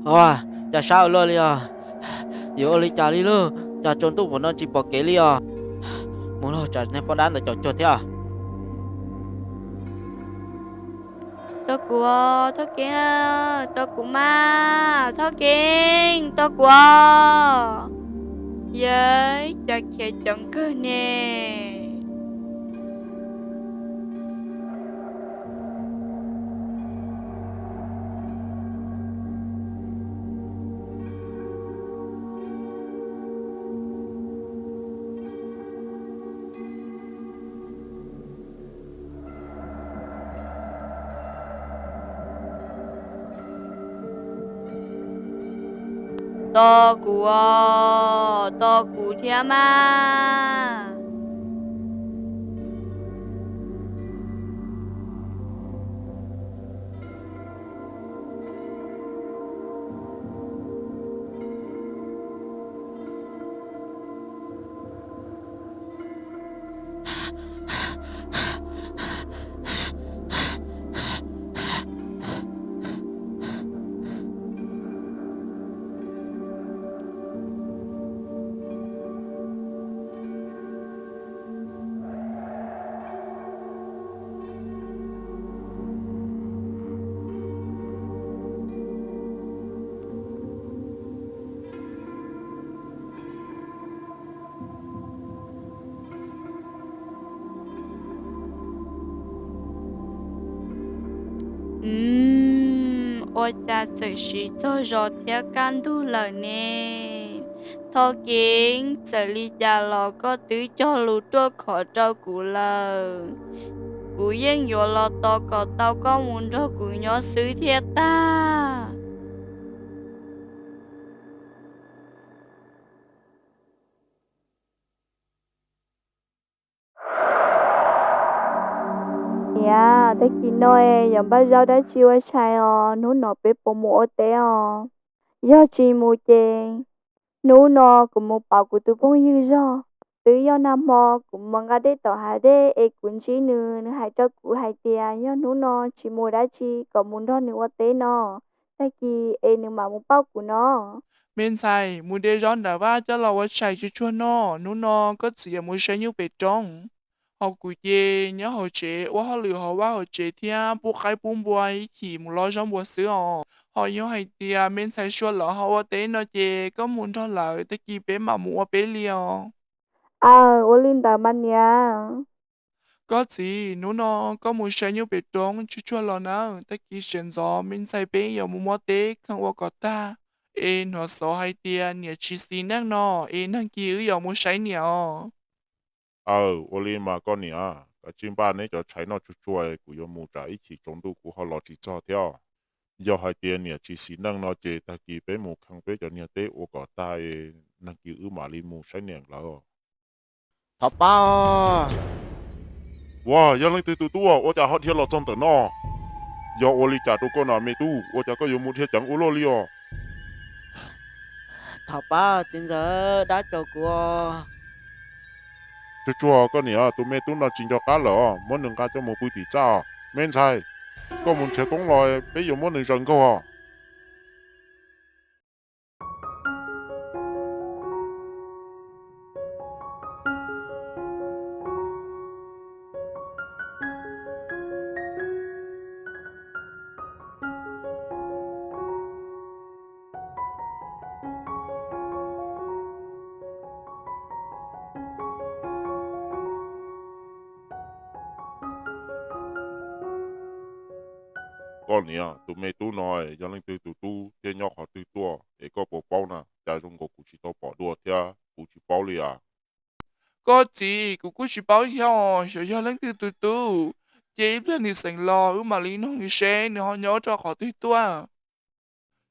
Ua, cas sab ua luaj li os. Yuav ua li cas li lauj, cas tsaus ntuj npaum no tsis pom kev li os. Mus lauj, tsam niag poj dab ntawd caum cuag thiab. Tos kuv, Thoj Keeb, tos kuv mas, Thoj Keeb, tos kuv. Yawg, cas khiav ceev kawg ne. Tos kuv, tos kuv thiab mas. Ua cas txawm siv txog zos thiab kaj ntug lawm ne? Thoj Keeb, txawm li cas los koj twb cog lus ruaj khov rau kuv lawm. Kuv yeej yuav los tos kom tau koj mus nrog kuv nyob xwb thiaj tag. Niam, tag kis no es yuav npaj zaub dab tsi ua tshais os, hnub no peb puas mus ua teb os? Yog tsis mus ces hnub no kuv mus pauv kuv tus phooj ywg zog. Twb yog nag hmo kuv mus nqa dej tom hav dej es kuv ntsib nws, nws hais rau kuv hais tias yog hnub no tsis mus dab tsi kom mus nrog nws ua teb no, tag kis es nws mam mus pauj kuv no. Me ntxhais, mus de zaub nram vaj coj los ua tshais tsuag tsuag noj, hnub no koj txiv yuav mus saib nyuj pem roob. Ho kuv ces nyob hauv tsev ua hauj lwm hauv vaj hauv tsev thiab pub qaib pub npua ib chim mus lov zaub npua xwb os. Ho yog hais tias me ntxhais Sua lawv ho ua teb no ces koj mus nrog lawv, tag kis peb mam mus ua peb li os. Aw, ua li ntawd mas niam. Koj txiv, hnub no koj mus saib nyuj pem roob tsuag tsuag los nawb, tag kis sawv ntxov me ntxhais peb yuav mus muab teb kheej ua kom tag. Es hnov xov hais tias niam tsis xis neej no, es nag kis wb yuav mus saib niam os. Aw, ua li mas koj niam, kav tsij npaj neb cov tshais noj tsuag tsuag, kuv yuav mus tsam ib chim tsaus ntuj kuv ho los tsis txog thiab. Yog hais tias niam tsis xis neej no ces tag kis peb mus kheej peb cov niag teb ua kom tag, nag kis wb mam li mus saib niam lawv. Thov pab. Ua, yog leej twg tus tub ua cas ho dhia los txog ntawm no? Yog ua li cas rau koj na me tub, ua cas koj yuav mus dhia ceev ua luaj li os? Thov pab txiv ntxawm, dab caum kuv. Tsuag tsuag koj niam, tus me tub no tsis nco qab lawm os, muab nws nqa coj mus pw tim txaj os. Me ntxhais, koj mus nrhiav koob los peb yuav muab nws zaws nkaug os. Koj niam, tus me tub no yog leej twg tus tub thiab nyob qhov twg tuaj es koj puas paub na? Cas zoo nkaus kuv tsis tau pom dua thiab kuv tsis paub li as. Koj txiv, kuv kuj tsis paub thiab os, xyov yog leej twg tus tub. Ces ib pliag nws xeev los wb mam li noog nws seb nws ho nyob rau qhov twg tuaj.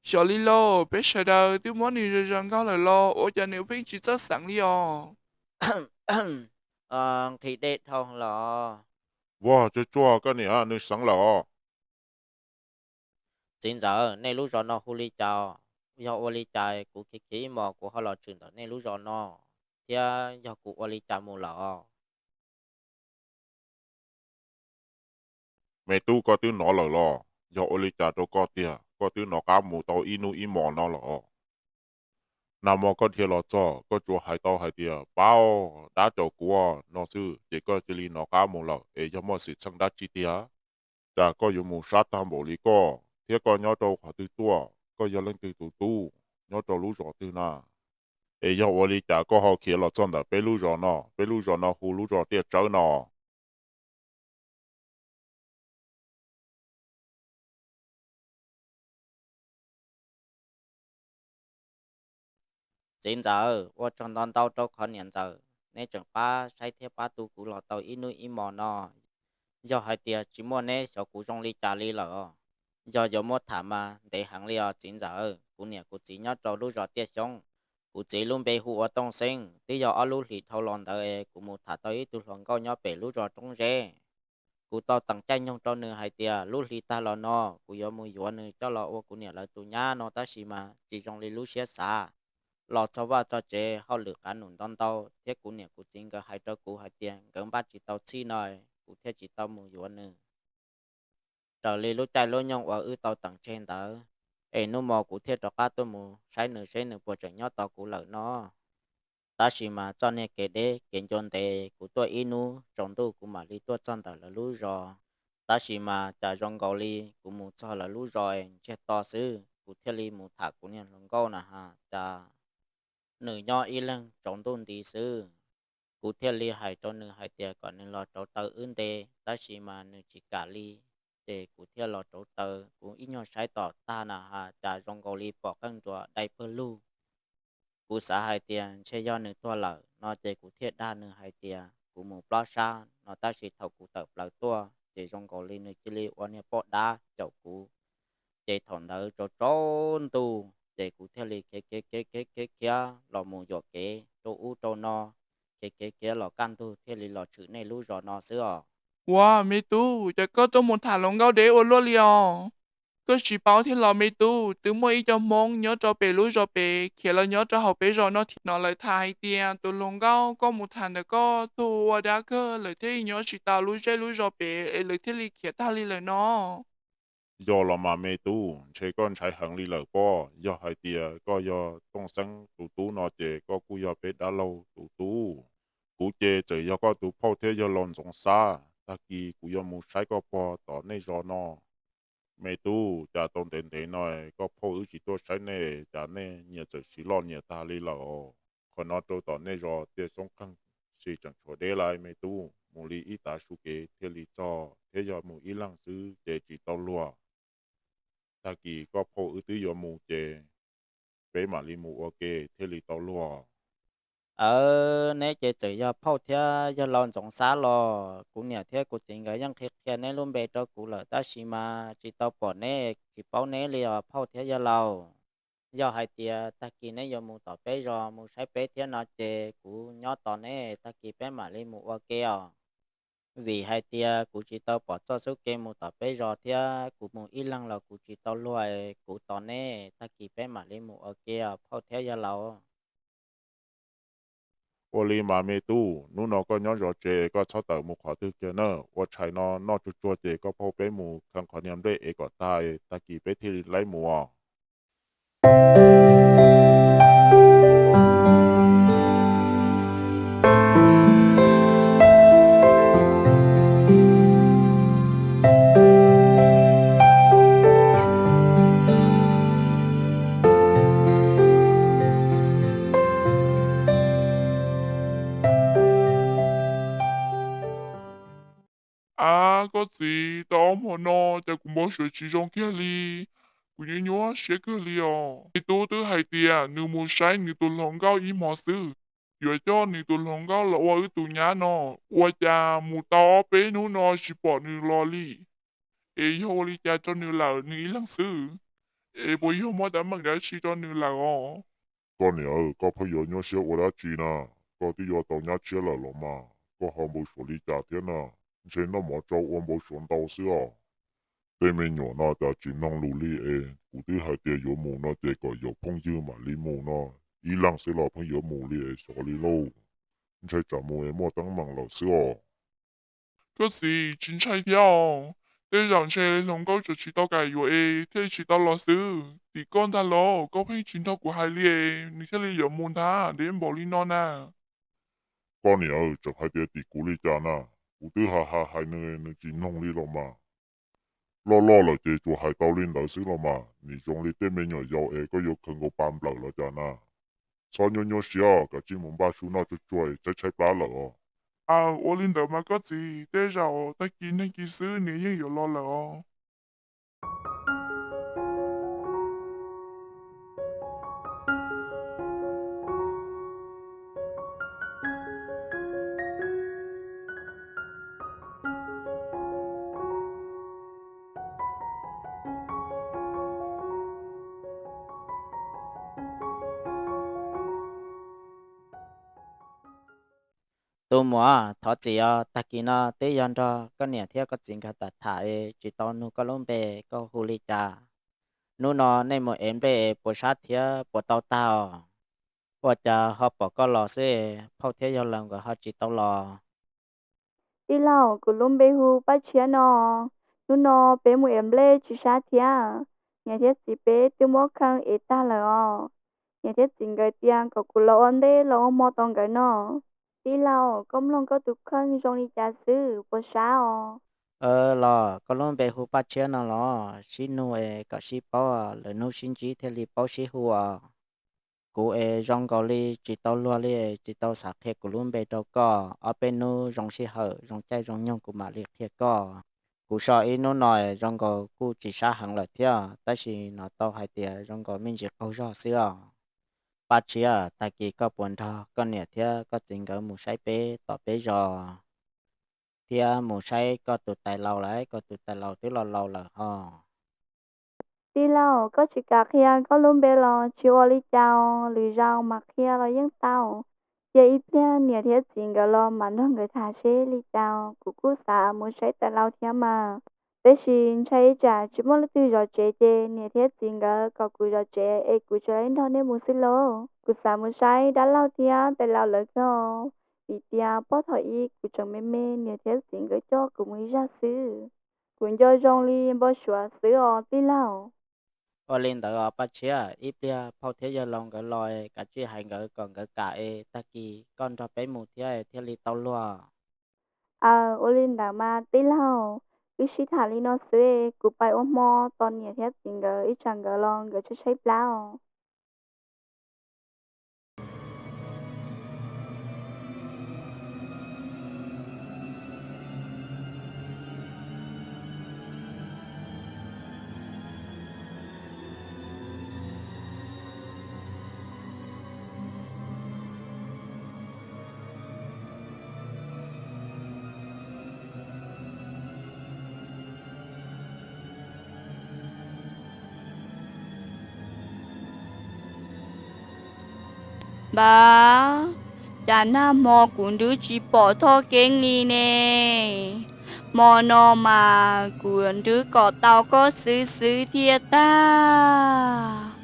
Xyov li lauj, peb sawv daws twb muab nws zaws zaws nkaug lawm los ua cas nws pheej tsis txawj xeev li os. Nqhis dej dhau los. Vog, tsuag tsuag koj niam, nws xeev lawm os. Txiv ntxawm, nej lub zos no hu li cas? Yog ua li cas kuv khiav khiav ib hmos kuv ho los tshwm ntawm nej lub zos no, thiab yog kuv ua li cas mus lawm? Me tub, koj twb hnov lawm los? Yog ua li cas rau koj tiag? koj twb nov qab mus tau ib hnub ib hmos no los. Nag hmo koj dhia los txog koj tsuas hais tau hais tias, pab, dab caum kuv no xwb ces koj cia li nov qab mus lawm es yog muaj xwm txheej dab tsi tiag? Cas koj yuav mus sab tag npaum li koj, thiab koj nyob rau qhov twg tuaj, koj yog leej twg tus tub, nyob rau lub zos twg na? Es yog ua li cas koj ho khiav los txog ntawm peb lub zos no? Peb lub zos no hu lub zos Tiaj Tsawb no. Txiv ntxawm, ua tsaug ntau ntau rau qhov niam ntxawm neb tseem pab saib thiab pab tu kuv los tau ib hnub ib hmos no. Yog hais tias tsis muaj neb xyov kuv zoo li cas li lawm os. Yog yuav muab tham mas ntev heev li os txiv ntxawm. Kuv niam kuv txiv nyob rau lub zos Tiaj Xyoob, kuv txiv lub npe hu ua Tooj Xeeb. Twb yog ob lub hlis dhau los ntawd es kuv mus tham tau ib tug hluas nkauj nyob pem lub zos Roob Zeb. Kuv tau teem caij nyoog rau nws hais tias lub hli tag los no kuv yuav mus yuav nws coj los ua kuv niam lawv tus nyab no tab sis mas tsis zoo li lub siab xav. Los txog vaj txog tsev hauj lwm qav num ntau ntau thiab kuv niam kuv txiv nkawd hais rau kuv hais tias nkawd npaj tsis tau txhij no, kuv thiaj tsis tau mus yuav nws. Raws li lub caij lub nyoog uas wb tau teem tseg ntawd, es hnub hmo kuv thiaj rov qab tuaj mus saib nws seb nws puas tseem nyob tos kuv lawm no. Tab sis mas txoj niag kev deb kev ncua ntev kuv tuaj ib hnub tsaus ntuj kuv mam li tuaj txog ntawm lawv lub zos. Tab sis mas cas zoo nkaus li kuv mus txog lawv lub zos ntsiag to xwb, kuv thiaj li mus tham kuv niag hluas nkauj na has cas nws nyob ib leeg tsaus ntuj nti xwb. Kuv thiaj li hais rau nws hais tias kom nws los rauv taws wb nte, tab sis mas nws tsis kam li. Ces kuv thiaj los rauv taws, kuv ib nyuag saib tom tag na has cas zoo nkaus li pom qeej nruas dai pawg lug. Kuv xav hais tias ntshe yog nws tuag lawm no ces kuv thiaj dag nws hais tias kuv mus plob sab no, tab sis thaum kuv tawm plaws tuaj ces zoo nkaus li nws cia li ua niag poj dab caum kuv. Ces thaum ntawd tsaus tsaus ntuj ces kuv thiaj li khiav khiav khiav khiav khiav khiav los mus yuam kev rau ub rau no, khiav khiav khiav los kaj ntug thiaj li los tshwm nej lub zos no xwb os. Ua me tub, cas koj tuaj mus tham hluas nkauj deb ua luaj li os? Koj tsis paub thiab los me tub? Twb muaj ib co Hmoob nyob rau pem lub zos pem khiav los nyob rau hauv peb zos no thiab no, lawv tham hais tias tus hluas nkauj koj mus tham ntawm koj tuag ua dab kawg, lawv thiaj li nyob tsis tau lub zej lub zos pem es lawv thiaj li khiav tag li lawm no. Yog los mas me tub, ntshe koj ntshai heev li lawm pob. Yog hais tias koj yog Tooj Xeeb tus tub no ces koj kuj yog peb dab laug tus tub. Kuv ces txawm yog koj tus phauj thiab yawg laus Ntxoov Xab, tag kis kuv yuav mus saib koj pog tom nej zos no. Me tub, cas tau ntev ntev no koj phauj wb tsis tuaj saib nej, cas nej nyias txawm siv loj nyias tag li lawm os? Qhov no rau tom nej zos Tiaj Xyoob Qeeg, sis tseem tshuav deb lawm me tub, mus li ib tav su kev thiaj li txog, thiab yog mus ib leeg xwb ces tsis tau luag. Tag kis koj phauj wb twb yuav mus ces peb mam li mus ua ke thiaj li tau luag. Aw, neb ces txawm yog phauj thiab yawg laus Ntxoov Xab los? Kuv niam thiab kuv txiv nkawd yeej qhia qhia neb lub npe rau kuv lawm tab sis mas tsis tau pom neb, tsis paub neb li os phauj thiab yawg laus. Yog hais tias tag kis neb yuav mus tom peb zos mus saib peb thiab no ces kuv nyob tos neb, tag kis peb mam li mus ua ke os. Vim hais tias kuv tsis tau pom txoj xub kev mus tom peb zos thiab kuv mus ib leeg los kuv tsis tau luag, kuv tos neb, tag kis peb mam li mus ua ke os phauj thiab yawg laus. Ua li mas me tub, hnub no koj nyob zov tsev, koj txhob tawm mus qhov twg kiag na. Ua tshais no noj tsuag tsuag ces koj phauj peb mus kheev qhov niag nplej es kom tag, tag kis peb thiaj li laib mus os. Ab, koj txiv, tau ob hmo no cas kuv npau suav tsis zoo kiag li, kuv nyuaj nyuaj siab kawg li os. Me tub twb hais tias nws mus saib nws tus hluas nkauj ib hmo xwb, yuav coj nws tus hluas nkauj los ua wb tus nyab no, ua cas mus tau ob peb hnub no tsis pom nws los li. Es yog ua li cas rau nws lawm, nws ib leeg xwb, es puas yog muaj teeb meem dab tsi rau nws lawm os? Koj niam, koj pheej yuav nyuaj siab ua dab tsi na? Koj twb yuav tau nyab tshiab lawm los mas koj ho npau suav li cas thiab na? Ntshe noj mov tsau ua npau suav ntau xwb os. Tej me nyuam no cas tsis mloog lus li es, kuv twb hais tias yuav mus no ces kom yuav phooj ywg mam li mus no, ib leeg xwb los pheej yuav mus li es xyov li lauj. Ntshe tsam mus es muaj teeb meem lawm xwb os. Koj txiv, tsis ntshai thiab os, Tej zaum ntshe hluas nkauj tsuas tsis tau kam yuav es thiaj li tsis tau los xwb. Tim koj ntag los koj pheej tsis nrog kuv hais li es nws thiaj li yuav mus ntag, deb npaum li no na. Koj niam, tseem hais tias tim kuv li cas na? Kuv twb hais hais hais nws, nws tsis mloog li los mas. Loj loj lawm ces tsuas hais tau li ntawd xwb los mas, nim zoo li tej me nyuam yaus es koj yuav khaws nkaus pas nplawm los cas na. Txhob nyuaj nyuaj siab, kav tsij mus npaj su noj tsuag tsuag es tshaib tshaib plab lawm os. Aw, ua li ntawd mas koj txiv, tej zaum tag kis neeg kis xwb nws yeej yuav los lawm os. Tus muam, thov txim os, tag kis no twb yog nrog koj niam thiab koj txiv nkawd tham tham es tsis tau nug koj lub npe, koj hu li cas? Hnub no nej mus ev nplej es puas sab thiab puas tau tag os? Ua cas ho pom koj los xwb es phauj thiab yawg laus nkawd ho tsis tau los? Tij laug, kuv lub npe hu Paj Tshiab no. Hnub no peb mus ev nplej tsis sab thiab. Niam thiab txiv peb twb muab khee ev tag lawm os. Niam thiab txiv nkawd tias kom kuv los ua ntej los ua hmo tos nkawd no. Tij laug, koj mloog koj tus kheej zoo li cas xwb, puas sab os? Los koj lub npe hu Paj Tshiab no los sib nug es kom sib paub, lwm hnub sib ntsib thiaj li paub sib hu os. Kuv es zoo nkaus li tsis tau luag li, tsis tau xav qhia kuv lub npe rau koj. Ob peb hnub zoo sij hawm zoo caij zoo nyoog kuv mam li qhia koj. Kuv so ib hnub no zoo nkaus kuj tsis sab heev lawm thiab, tab sis hnov tau hais tias zoo nkaus me ntsis qaug zog xwb os. Paj Tshiab, tag kis koj puas nrog koj niam thiab koj txiv nkawd mus saib peb tom peb zos, thiab mus saib koj tus tais laus lawm, koj tus tais laus twb laus laus lawm hos? Tij laug, koj tsis kam qhia koj lub npe los tsis ua li cas, lwm zaus mas qhia los yeej tau. Cia ib pliag niam thiab txiv nkawd los mam nrog nkawd tham seb li cas, kuv kuj xav mus saib tais laus thiab mas. Tab sis ntshai ib tsam tsis muaj leej twg zov tsev ces niam thiab txiv nkawd kom kuv zov tsev es kuv tsis nrog nej mus xwb lauj. Kuv xav mus saib dab laug thiab tais laus lawv kawg, vim tias puag thaum ub kuv tseem me me niam thiab txiv nkawd coj kuv mus ib zag xwb. Kuv nco zoo li npau suav xwb os tij laug. Ua li ntawd os Paj Tshiab, ib pliag phauj thiab yawg laus nkawd los kav tsij hais nkawd kom nkawd kam es tag kis koj nrog peb mus thiab thiaj li tau luag. Aw, ua li ntawd mas tij laug, wb sib tham li no xwb, kuv pais ua hmo tos niam thiab txiv nkawd, ib tsam nkawd los nkawd tshaib tshaib plab os. Npawg, cas nag hmo kuv twb tsis pom Thoj Keeb li ne? Hmo no mas kuv twb kom tau koj xwb xwb thiaj tag.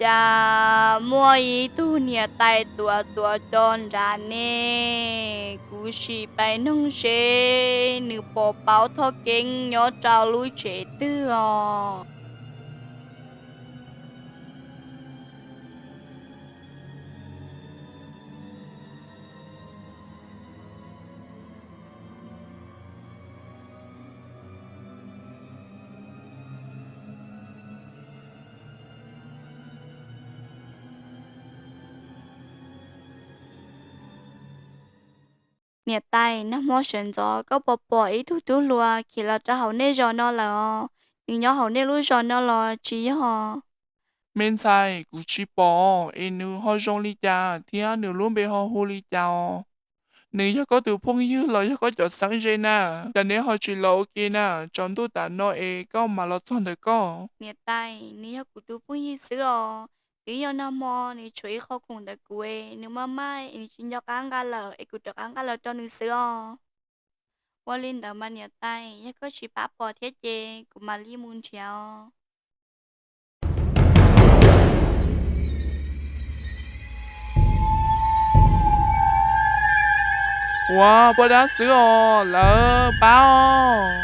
Cas muaj ib tug niam tais tuav tuav cov nrad ne, kuv sim pais noog seb nws puas paub Thoj Keeb nyob rau lub tsev twg os. Niam tais, nag hmo sawv ntxov koj puas pom ib tug tub hluas khiav los rau hauv nej zos no lawm os? Nws nyob hauv nej lub zos no los tsis yog? Me ntxhais, kuv tsis pom es nws ho zoo li cas thiab nws lub npe ho hu li cas os? Nws yog koj tus phooj ywg los yog koj cov xeeb ze na? Cas neb ho tsis los ua ke na? Tsaus ntuj tas no es koj mam los txog ntawm koj. Niam tais, nws yog kuv tus phooj ywg xwb os. Twb yog nag hmo nws tshuav ib qho khoom ntawm kuv es nws maj maj es nws tsis nco qab nqa lawm es kuv rov qab nqa los rau nws xwb os. Ua li ntawd mas niam tais, yog koj tsis pab pom thiab ces kuv mam li mus nrhiav os. Ua poj dab xwb os, lawv pab os.